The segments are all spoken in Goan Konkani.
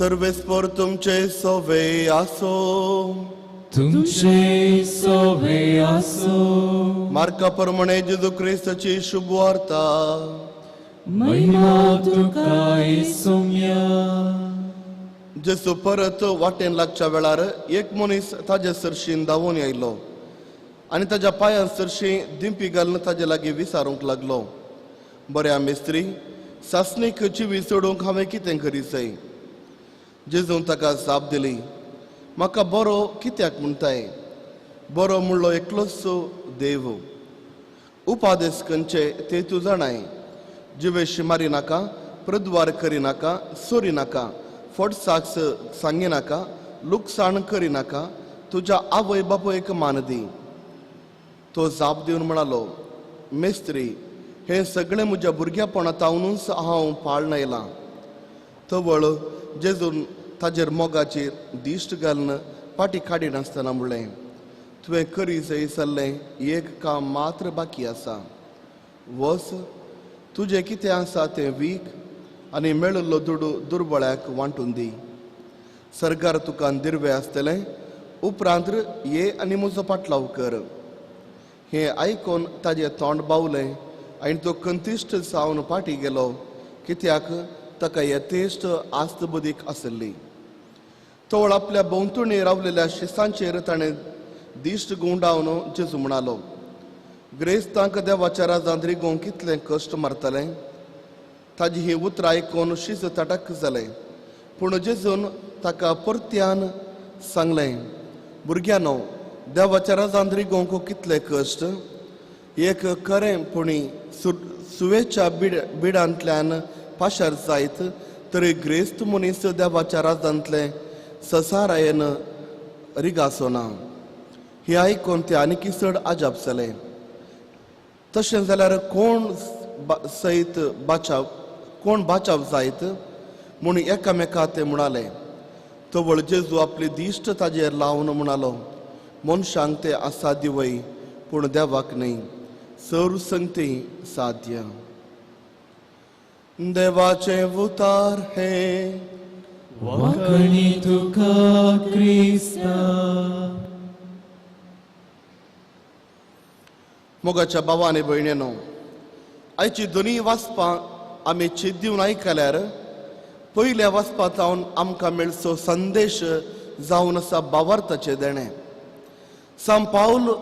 सर्वेस्पर तुमचे सोवे आसो. तुमचे सोवे आसो. मार्का प्रमाणे जेजू क्रिस्ताची शुभवार्ता. महिमा तुका येसुम्या. जेजू परत वाटेन लागच्या वेळार एक मनीस ताजे सरशीन धांवून आयलो आनी ताज्या पांयां सरशी दिंपी घालून ताजे लागीं विचारूंक लागलो, बऱ्या मिस्त्री, सासणीक जिवी सोडूंक हांवें कितें करी जाय? जेजून ताका जाप दिली, म्हाका बरो कित्याक म्हणटाय? बरो म्हणलो एकलोच देव. उपादेस खंयचे ते तूं जाणाय. जिवेशी मारी नाका, प्रद्वार करी नाका, चोरी नाका, फट साक्ष सांगी नाका, लुकसाण करी नाका, तुज्या आवय बापूयक मान दी. तो जाप दिवन म्हणालो, मेस्त्री, हें सगळें म्हज्या भुरग्यापणा तावनूच हांव पाळण आयलां. तवळ जेजून ताजेर मोगाचेर दिश्ट घालून फाटी काडिनासतना म्हणलें, तुवें करी जाय जाल्लें एक काम मात्र बाकी आसा. वच, तुजें कितें आसा तें वीक आनी मेळिल्लो दुडू दुर्बळ्याक वांटून दी. सरकार तुका दिर्वे आसतलें. उपरांत ये आनी म्हजो पाटलाव कर. हें आयकून ताजें तोंड बावलें आनी तो कंतिश्ट जावन फाटी गेलो, कित्याक ताका यथेश्ट आस्त बुदीक आसली. तवळ आपल्या भोंवतणी रावलेल्या शिसांचेर ताणें दिश्ट गुंडावन जेजू म्हणालो, ग्रेस्तांक देवाच्या राजांत रिगोवंक कितलें कश्ट मारतलें. ताजी ही उतरां आयकून शीस तटक जालें. पूण जेजून ताका परत्यान सांगलें, भुरग्यांनो, देवाच्या राजांत रिगोवंक कितले कश्ट. एक खरें पुणी सुवेच्या बिडांतल्यान पाशार जायत तरी ग्रेस्त मनीस देवाच्या राजांतलें ससारायेन रिगासो ना. हें आयकून ते आनीक चड अजाप जालें. तशें जाल्यार कोण सयत बाचाव, कोण बाचाव जायत म्हूण एकामेका ते म्हणाले. तवळ जेजू आपली दिश्ट ताजेर लावन म्हणालो, मनशांक ते असाध्य वय, पूण देवाक न्हय. सर्व संगती साध्य. देवाचे उतार हे वाकणी तुका क्रिस्ता. मोगाच्या भावा आनी भयणीनो, आयची दोनूय वाचपां आमी चित दिवन आयकल्यार पयल्या वाचपा जावन आमकां मेळचो संदेश जावन आसा बावार्थाचें देणें. सांत पावल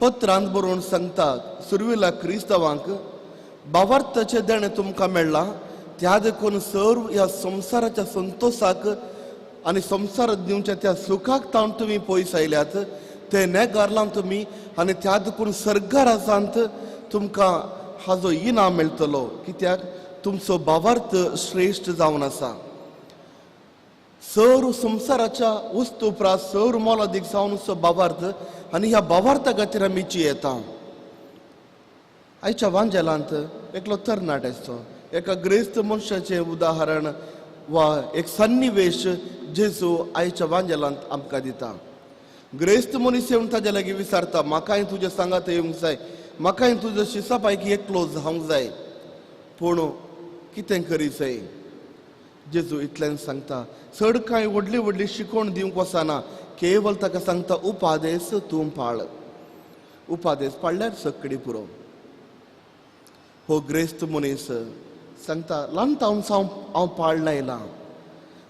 पत्रांत बरोवन सांगता सुरवेला क्रिस्तांवांक, बावार्थाचें देणें तुमकां मेळ्ळां, त्या देखून सर्व ह्या संवसाराच्या संतोसाक आनी संवसारात दिवच्या त्या सुखाक तावन तुमी पयस आयल्यात, ते नेगारलां तुमी आनी त्या देखून सर्गाराजांत तुमकां हाजो इनाम मेळटलो, कित्याक तुमचो भावार्थ श्रेश्ठ जावन आसा. सर्व संवसाराच्या वस्तू प्रास सर्व मोलादीक जावन असो भावार्थ आनी ह्या भावार्था खातीर आमी जियेता. आयच्या वांजेलांत एकलो तरणाट्याचो एका ग्रेस्त मनशाचें उदाहरण वा एक सन्निवेश जेजू आयच्या वांजेलांत आमकां दिता. ग्रेस्त मनीस येवन ताज्या लागीं विचारता, म्हाकाय तुज्या सांगात येवंक जाय, म्हाकाय तुज्या शिसा पैकी एकलो जावंक जाय, पूण कितें करी जाय? जेजू इतल्यान सांगता, चड कांय व्हडली व्हडली शिकवण दिवंक वचना, केवल ताका सांगता उपादेस तूं पाळ. उपादेस पाळल्यार सगळी पुरो. हो ग्रेस्त मनीस सांगता, ल्हान तावन सावन हांव पाळण आयलां,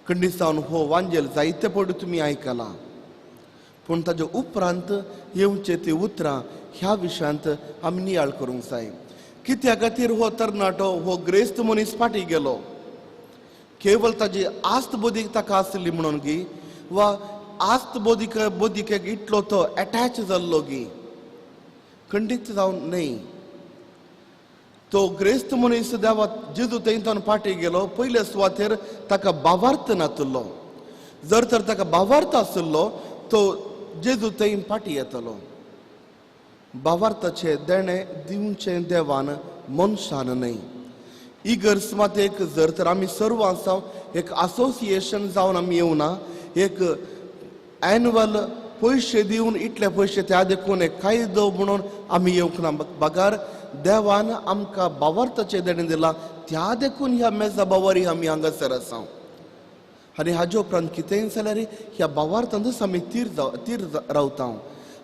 खंडीत सावन हो वांजेल जायते पडू तुमी आयकलां, पूण ताजे उपरांत येवचे ती उतरां ह्या विशयांत आमी नियाळ करूंक जाय. कित्या खातीर हो तरणाटो हो ग्रेस्त मनीस फाटीं गेलो? केवल ताजी आस्त बोधीक ताका आसली म्हणून गी, वा आस्त बोधीक बोधिकेक इतलो तो एटॅच जाल्लो गी? खंडीत जावन न्हय. तो ग्रेस्त मनीस देवा जेजू थंय फाटीं गेलो. पयले सुवातेर ताका भावार्थ नातुल्लो. जर तर ताका भावार्थ आशिल्लो तो जेजू थंय फाटीं येतलो. भावार्थाचें देणें दिवचें देवान, मनशान न्हय. इगर्ज मात एक जर तर आमी सर्व आसा एक असोसिएशन जावन आमी येवना, एक एनुअल पयशे दिवन इतले पयशे त्या देखून एक कायदो म्हणून आमी येवंक ना, बगार देवान आमकां भावार्थाचें देणें दिलां, त्या देखून ह्या मेजा बावारी आमी हांगासर आसा. आनी हाजे उपरांत कितेंय जाल्यार ह्या भावार्थानूच आमी तीर तीर रावता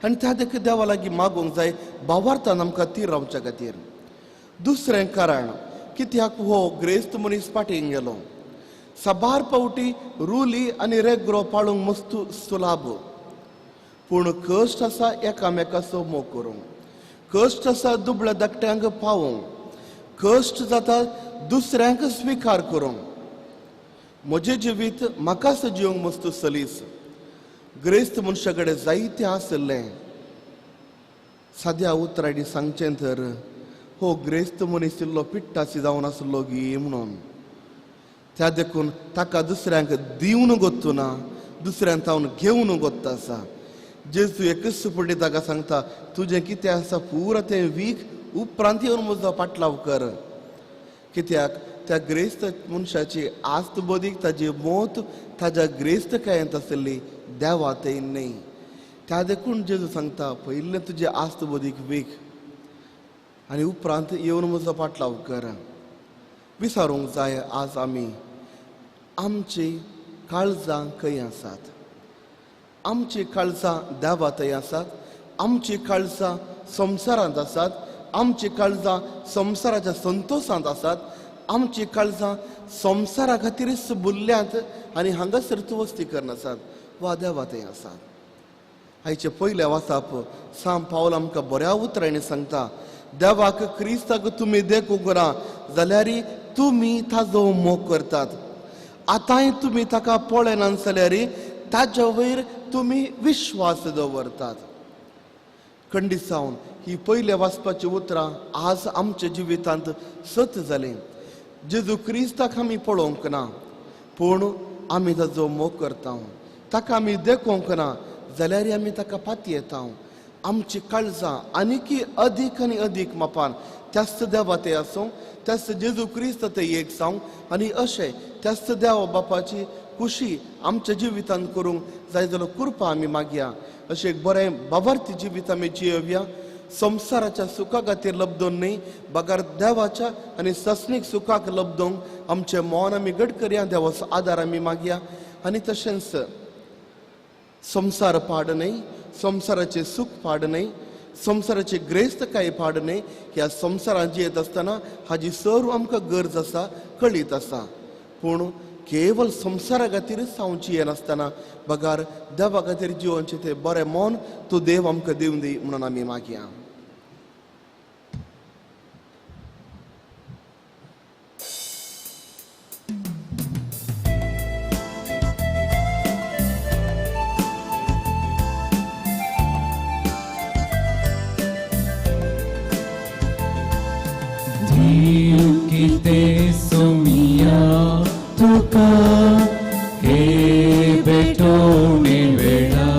आनी त्या देखील देवा लागीं मागूंक जाय भावार्थान आमकां तीर रावच्या खातीर. दुसरें कारण कित्याक हो ग्रेस्त मनीस फाटीं गेलो. साबार पावटी रुली आनी रेग्रो पाळूंक मस्त सुलाभ, पूण कश्ट आसा एकामेकाचो मोग करूंक, कश्ट आसा दुबळ्या धाकट्यांक पावोवंक, कश्ट जाता दुसऱ्यांक स्विकार करूंक. म्हजें जिवीत म्हाकाच जिवंक मस्त सलीस. ग्रेस्त मनशा कडेन जायतें आसलें. साद्या उतरांनी सांगचें तर हो ग्रेस्त मनीस इल्लो पिट्टासी जावन आसलो गी म्हणून त्या देखून ताका दुसऱ्यांक दिवन गोत्तू ना, दुसऱ्यान तावन घेवन गोत्ता आसा. जेजू एकच फुडें ताका सांगता तुजें कितें आसा पुरो तें वीक, उपरांत येवन म्हजो पाटलाव कर. कित्याक त्या ग्रेस्त मनशाची आस्त बदीक ताजी मोत ताज्या ग्रेस्तकायेंत आसली, देवा थंय न्हय. त्या देखून जेजू सांगता पयलें तुजें आस्त बदीक वीक आनी उपरांत येवन म्हजो पाटलाव कर. विचारूंक जाय आज आमी आमची काळजां खंय आसात? आमची काळजां देवा थंय आसात, आमची काळजां संवसारांत आसात, आमची काळजां संवसाराच्या संतोशांत आसात, आमची काळजां संवसारा खातीरच बुल्ल्यांत आनी हांगासर वस्ती करनासात वा देवा थंय आसात. आयचे पयलें वाचप सांत पावल आमकां बऱ्या उतरांनी सांगता देवाक क्रिस्ताक तुमी देखूंक ना जाल्यार तुमी ताजो मोग करतात. आतांय तुमी ताका पळयना जाल्यार ताज्या वयर तुमी विश्वास दवरतात. खंडीत जावन ही पयले वाचपाची उतरां आज आमच्या जिवितांत सत जालीं. जेजू क्रिस्ताक आमी पळोवंक ना पूण आमी ताजो मोग करता. ताका आमी देखोवंक ना जाल्यार आमी ताका पातयेता. आमची काळजां आनीकी अदीक आनी अदीक मापान त्याच देवा ते आसूं, त्याच जेजू क्रिस्त ते एक जावं आनी अशें त्याच देवा बापाची खुशी आमच्या जिवितांत करूंक जाय जाल्यार कृपा आमी मागया. अशें एक बरें बाबार्थी जिवीत आमी जियोवया. संवसाराच्या सुखा खातीर लब्दोन न्हय बगर देवाच्या आनी सस्नीक सुखाक लब्दोवंक आमचें मन आमी घट करया. देवाचो आदार आमी मागया. आनी तशेंच संवसार पाड न्हय, संवसाराचें सूख पाड न्हय, संवसाराची ग्रेस्तकाय पाड न्हय. ह्या संवसारांत जियेत आसतना हाजी सर्व आमकां गरज आसा, कळीत आसा. पूण केवल संवसारा खातीरच हांव जियेनासतना बगार देवा खातीर जिवनचें तें बरें मन तूं देव आमकां दिवन दी म्हणून आमी मागया. तुका हे भेटोणे वेळा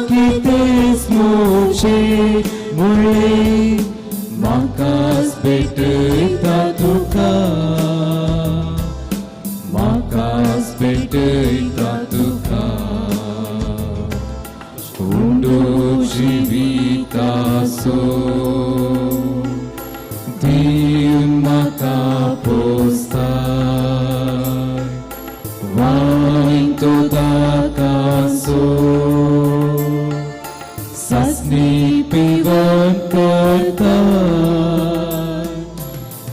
कितें स्मोचे मुळे म्हाकाच भेटयता तुका, म्हाकाच भेटयता तुका. उंडो जिविताचो दिवन म्हाका पोसताय, वायन तो दाकासो सासणी पिवन करताय,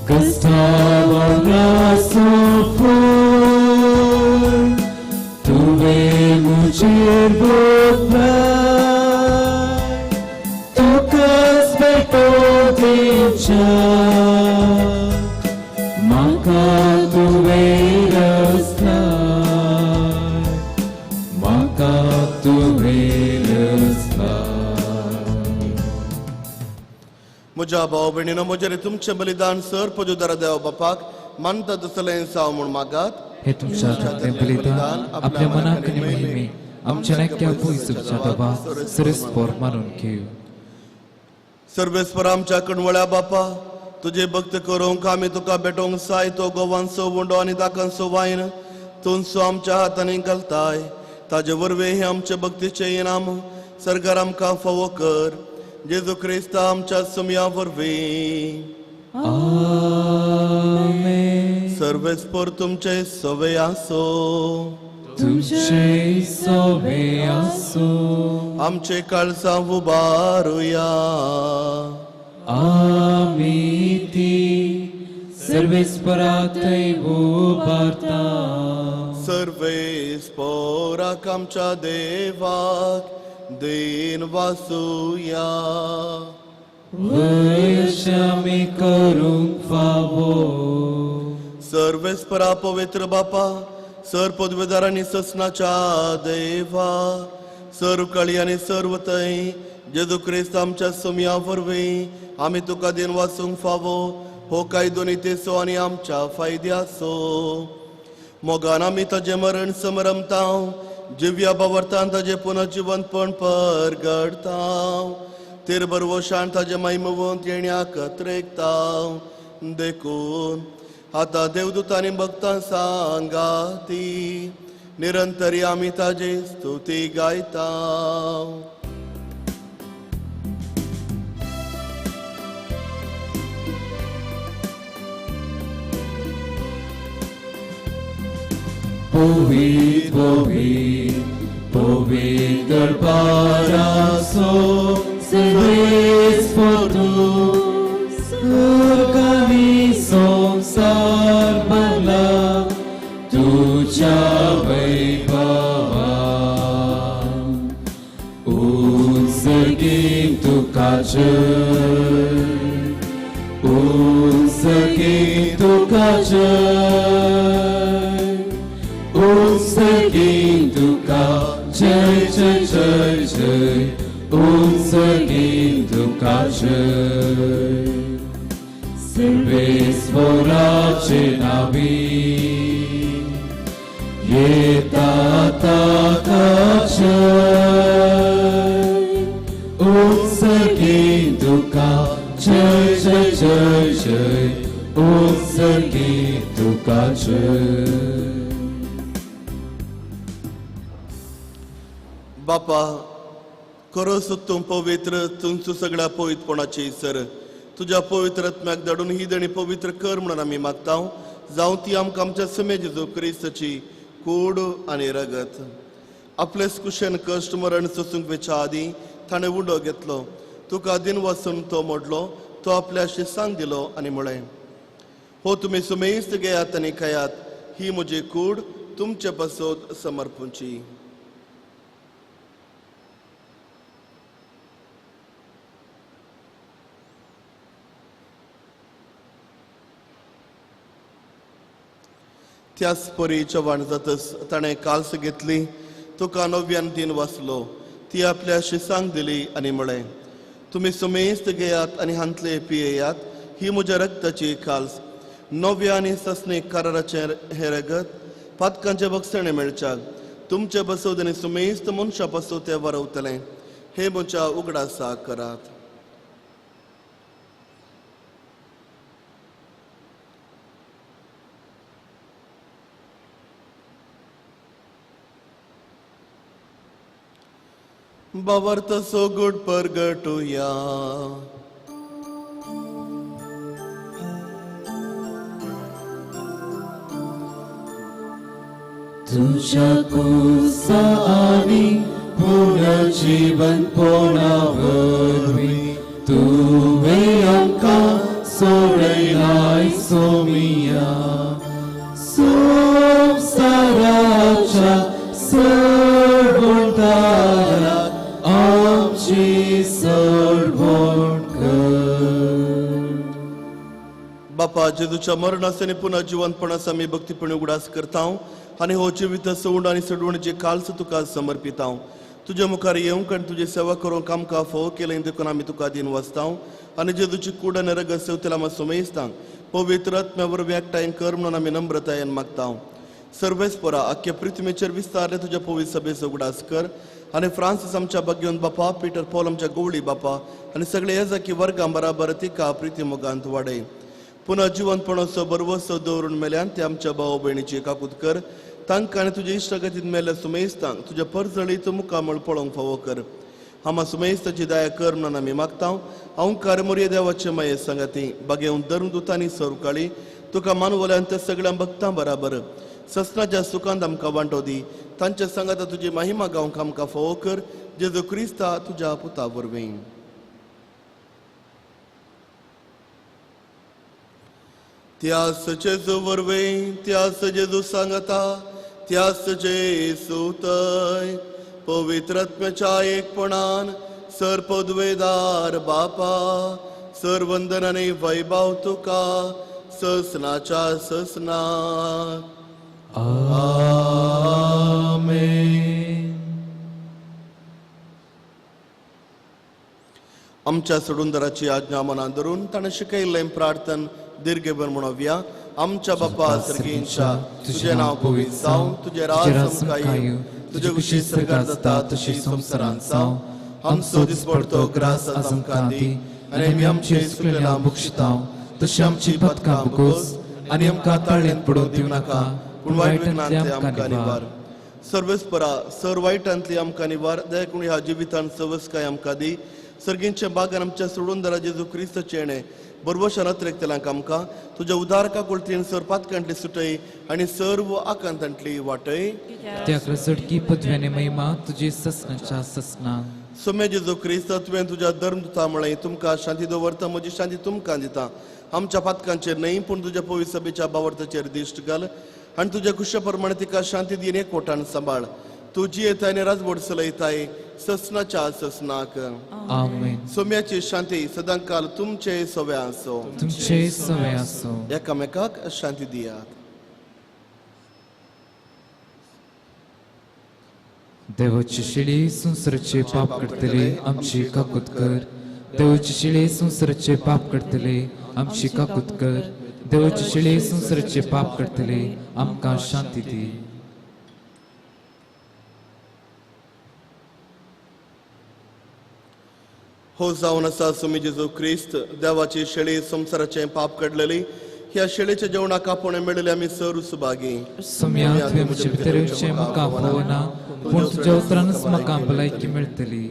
कश्टावरासो फूल तुवें म्हजेर भोगलाय, तुकाच भेटो दिवच्या म्हाका तुवें रचलाय, म्हाका तुवें रचलाय. म्हज्या भाव भयणीनो म्हजेर तुमचें बलिदान सर पजुदार देव बापाक मानता तसलें जावं म्हूण मागात. हे तुमच्या हातांतलें बलिदान आपल्या मनाक आनी महिमे आमच्या नाक्या पयस दबा सरस्पोर मानून घेव. सर्वेस्पर आमच्या कणवळ्या बापा तुजे भक्त करूंक आमी तुका भेटोवंक जाय तो गोवांचो उंडो आनी दाकांचो वायन तुमचो आमच्या हातांनी घालताय. ताजे वरवीं हें आमचे भक्तीचें इनाम सरकार आमकां फावो कर. जेजू क्रिस्त आमच्या सुमया वरवीं. आमेन. सर्वेस्पोर तुमचे सवे आसो. तुमचे सवे आसो. आमचे काळजां उबारुया. आमी ती सर्वेस्परा थंय उबारता. सर्वेस्पोराक आमच्या देवाक then वासुया. वयश आमी करूंक फावो. सर्वेस्परा पवित्र बापा, सर पदवेदार आनी ससनाच्या देवा, सर्व काळी आनी सर्व थंय जेजू क्रिस्त आमच्या सोम्या वरवीं आमी तुका then वासूंक फावो हो कायदो नितेचो आनी आमच्या फायद्याचो. मोगान आमी ताजें मरण समरमता, जिव्या बावरतान ताजें पुनर्जिवंतपण परगडता, तेर बरवशान ताजें मायमवंत येण्याक त्रेकता. देखून आतां देवदूतांनी भक्तां सांगाती निरंतरी आमी ताजी स्तुती गायता. पवित्र पवित्र पवित्र दरबारासो सर्वेस्पोर तूं स्वर्ग आनी संवसार भरला तुज्या वैभवान. उत्सर्गीन तुका जय, उत्सर्गीन तुका जय, उत्सर्गीन तुका जय जय जय जय, उत्सर्गीन तुका जय. सर्वेस्वराचे नावी येता ताका जय, उत्सर्गीन तुका जय जय जय जय, उत्सर्गीन तुका जय. बापा, खरोच तूं पवित्र, तुमचो सगळ्या पवित्रपणाची सर तुज्या पवित्र आत्म्याक धाडून ही देणी पवित्र कर म्हणून आमी मागता. जावं ती आमकां आमच्या समे जेजू क्रिस्ताची कूड आनी रगत. आपलेच कुशेन कश्ट मरण सोसूंक वेच्या आदीं ताणें उडो घेतलो, तुका दिन वासून तो मोडलो, तो आपल्या शिसांक दिलो आनी म्हळें, हो तुमी सुमेस्त घेयात आनी खायात, ही म्हजी कूड तुमचे पासत समर्पूची. त्याच परी चव्हाण जातच ताणें काल्स घेतली, तुका नव्यान दिन वाचलो, ती आपल्या शिसांक दिली आनी म्हळें, तुमी सुमेस्त घेयात आनी हांतले पियेयात, ही म्हज्या रक्ताची काल्स, नव्या आनी ससनी कराराचें हें रगत पातकांचे बक्षणें मेळच्याक तुमचे बसोद आनी सुमेस्त मनशां पासून तें वरवतलें. हे म्हज्या उगडासा करात. बावर्त सोगुड परगटुया. तुझ्या कुसा आनी पुनर्जीवनपणा वरवीं तुवें आमकां सोडयलाय सोमिया. संवसाराच्या सरवणदाराक आमची सरवण कर. बापा, जेजूच्या मरणास आनी पुनः जिवंतपणास आमी भक्तीपणी उगडास करता आनी हो जिवीत सवड आनी सडवणीची काल्स तुका समर्पिता. तुज्या मुखार येवंक आनी तुजी सेवा करूंक आमकां फोव केलें देखून आमी तुका दिन वाचता आनी जेजूची कूड आनी रगत सेवतेला आमी सुमेस्तांक पवित्र आत्म्या वरवीं एकठांय कर म्हणून आमी नम्रतायेन मागता. सर्वेस्परा आख्या पृथ्वीचेर विस्तारले तुज्या पवित्र सभेचो उगडास कर आनी फ्रांसीस आमच्या भाग्यवंत बापा, पीटर पॉल आमच्या गोवळी बापा आनी सगळे येजाकी वर्गां बराबर तिका प्रिती मोगांत वाडय. पुनः जिवंतपणाचो बरवसो दवरून मेल्यान ते आमच्या भाव भयणीची काकूत कर. तांकां आनी तुज्या इश्टागतींत मेल्ल्या सुमेस्तांक तुज्या परजळीत मुखामळ पळोवंक फावो कर. हामा सुमेस्ताची दया कर म्हणून आमी मागता. अंकार मोरये देवाचे माये सांगाती बागेवन धर्मदुतांनी सरकाळी तुका मानवल्यांत सगळ्या भक्तां बराबर ससनाच्या सुखांत आमकां वांटो दी. तांच्या सांगाता तुजी महिमा गावंक आमकां फावो कर, जेजू क्रिस्ता तुज्या पुता वरवीं. त्यास जेजू वरवीं, त्यास जेजू सांगता, त्यास जेजू तय पवित्र आत्म्याच्या एकपणान सर पदवेदार बापा सर वंदन आनी वैभव तुका ससनाच्या ससनाक. आमेन. आमच्या सोडूनदाराची आज्ञा मनान धरून ताणें शिकयल्लें प्रार्थन दीर्घभर म्हणोवया. आमच्या बापा सर्गींच्या, तुजें नांव पवित्र जावं, तुजें राज आमकां येवं, तुजे कुशी स्वर्गार जाता तशी संवसारांत जावं. आमचो दिसपडतो ग्रास आज आमकां दी आनी आमी आमचे चुकलेल्या बक्षितांव तशी आमची पदकां बुकोस आनी आमकां ताळेंत पडोवंक दिवं नाका, पूण वायटांतली आमकां निवार. सर्वेस्परा सर वायटांतली आमकां निवार, देखून ह्या जिवितांत सवस्काय आमकां दी. सर्गींच्या बागान आमच्या सोडूनदारा जेजू क्रिस्ताचें येणें बरवशान अत्रेकतल्यांक आमकां तुज्या उदारका कुळतीन सर पातकांतली सुटय आनी सर्व आकांतांतली वाटय. त्या क्रसडकी पदव्याने महिमा तुजी ससनाच्या ससना. सोम्या जेजू क्रिस्त, तुवें तुज्या धर्मदुता म्हळें, तुमकां शांती दवरता, म्हजी शांती तुमकां दिता. आमच्या पातकांचेर न्हय पूण तुज्या पवित्र सभेच्या बावर्ताचेर दिश्ट घाल आनी तुज्या कुशा प्रमाणे तिका शांती दी आनी एकवटान सांबाळ. तूं जियेताय आनी राजवट चलयताय ससनाच्या ससनाक. आमेन. सोम्याची शांती सदांकाल तुमचे सवे आसो. तुमचे सवे आसो. एकामेकाक शांती दियात. देवाची शिळी संवसाराचे पाप करतले आमची काकूत कर. देवाची शिळी संवसाराचे पाप करतले आमची काकूत कर. देवाची शिळी संवसाराचे पाप करतले आमकां शांती दी. हो जावन आसा सुमी जेजू क्रिस्त, देवाची शेळी संवसाराचें पाप काडलेली. ह्या शेळीच्या जेवणाक आपोवणें मेळिल्ले आमी सर सुभागी. सोम्या, तुवें म्हजे भितर येवचें म्हाका फावना, पूण तुज्या उतरानच म्हाका भलायकी मेळटली.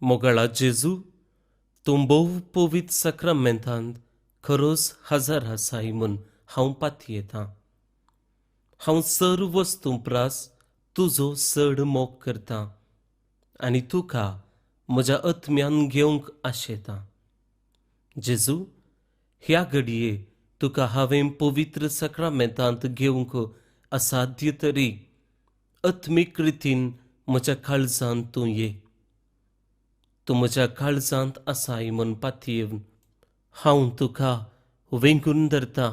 मोगाळा जेजू, तूं भोव पवित्र साक्रामेंतांत खरोच हजार आसाय म्हूण हांव पातयेतां. हांव सर्व वस्तूं प्रास तुजो चड मोग करतां आनी तुका म्हज्या आत्म्यान घेवंक आशेतां. जेजू, ह्या घडये तुका हांवें पवित्र साक्रामेंतांत घेवंक असाध्य तरी आत्मीक रितीन म्हज्या काळजांत तूं ये. तूं म्हज्या काळजांत आसाय म्हूण पातयेवन हांव तुका वेंगून धरता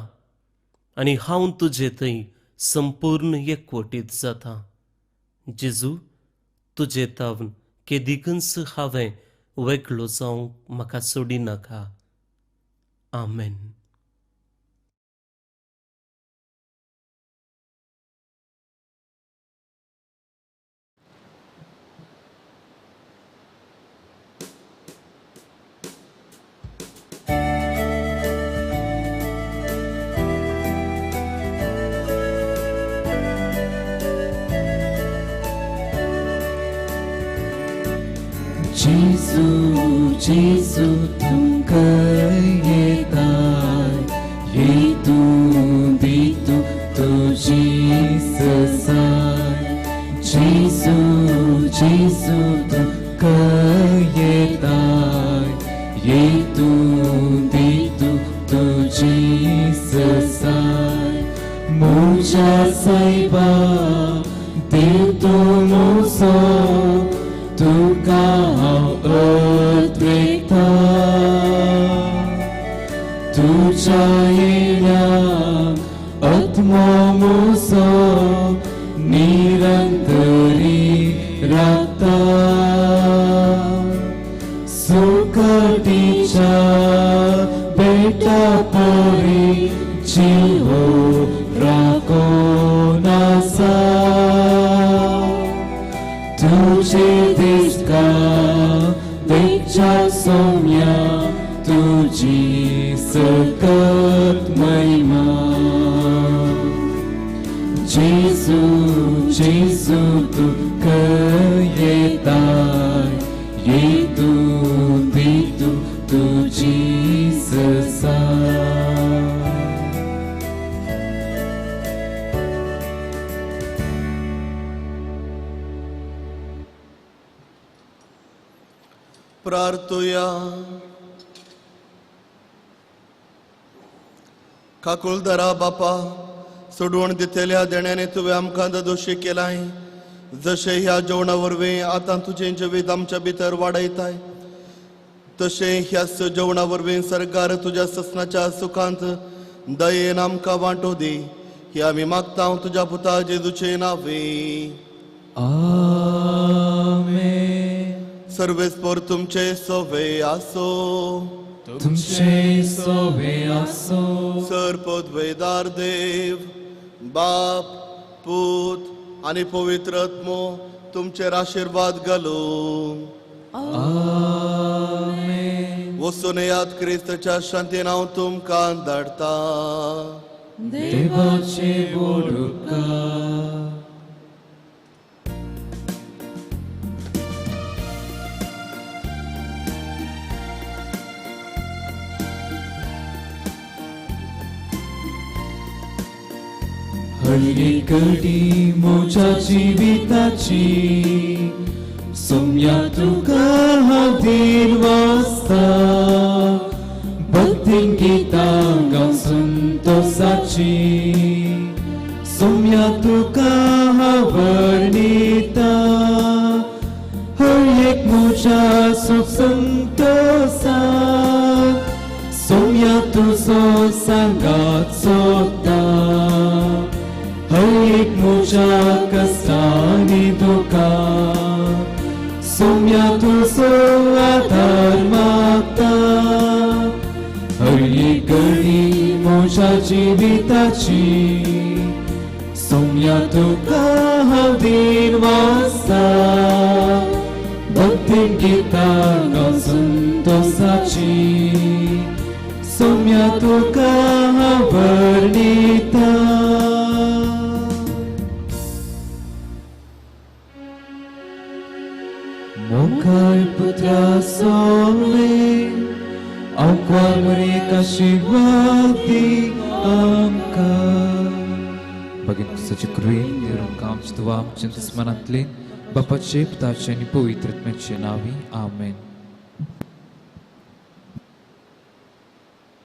आनी हांव तुजे थंय संपूर्ण एकवटीत जाता. जेजू, तुजे तावन केदिकूच हांवें वेगळो जावंक म्हाका सोडिनाका. आमेन. जेजू जेजू तुमकां येताय, ये तूं दी तूं तुजी ससाय. जेजू जेजू तुमकां येताय, ये तूं दी तूं तुजी ससाय. म्हज्या सायबा देव तूं म्हजो, तुका हांव अद्वैता. तुज्या येण्या आत्मो म्हजो निरंतरी राखता. सुकटीच्या बेटा परी जिहो राखून आसा. तुझे दिसका देखच्या सोम्या तुझी सकत महिमा. जेजू जेजू तुका येताय येतू दितू तुजी ससाय. प्रार्थुया. काकुळदारा बापा, सोडवण दितल्या देण्याने तुवें आमकां दोशी केलाय, जशें ह्या जेवणा वरवीं आतां तुजें जिवीत आमच्या भितर वाडयताय, तशें ह्याच जेवणा वरवीं सरकार तुज्या ससनाच्या सुखांत दयेन आमकां वांटो दी, ही आमी मागता तुज्या पुता जेजूचे नांवे. आमेन. सर्वेस्पोर तुमचे सोवे आसो, तुमचे सोवे आसो. सर पदवेदार देव बाप पूत आनी पवित्र आत्मो तुमचेर आशिर्वाद घालूं. आमेन. वचून येयात, क्रिस्ताच्या शांतीन हांव तुमकां धाडटा. देवाचे व्हड उपकार. हरली कडी म्हज्या जिविताची सोम्या तुका हांव धीर वाचता, भक्तीन गितां गावन संतोसाची सोम्या तुका हांव वर्णिता. हर एक म्हज्या सुख संतोसान सोम्या तुजो सांगात सोदता. हर एक म्हज्या कश्टांनी दुखान सोम्या तुजो आदार मागता. हर एक घडी म्हज्या जिविताची सोम्या तुका हांव धीर वाचता, भक्तीन गितां गावन संतोसाची सोम्या तुका हांव वर्णिता. मोगाळ पुत्रा सोमले आंकवार मरेक आशिर्वाद दी आमकां. भगिनी क्रिस्ताचे कृपेन देव आमकां आमच्या तुवा आमच्या दुस्मानांतले बापाचे पुताचे आनी पवित्र आत्म्याचे नांवी. आमेन.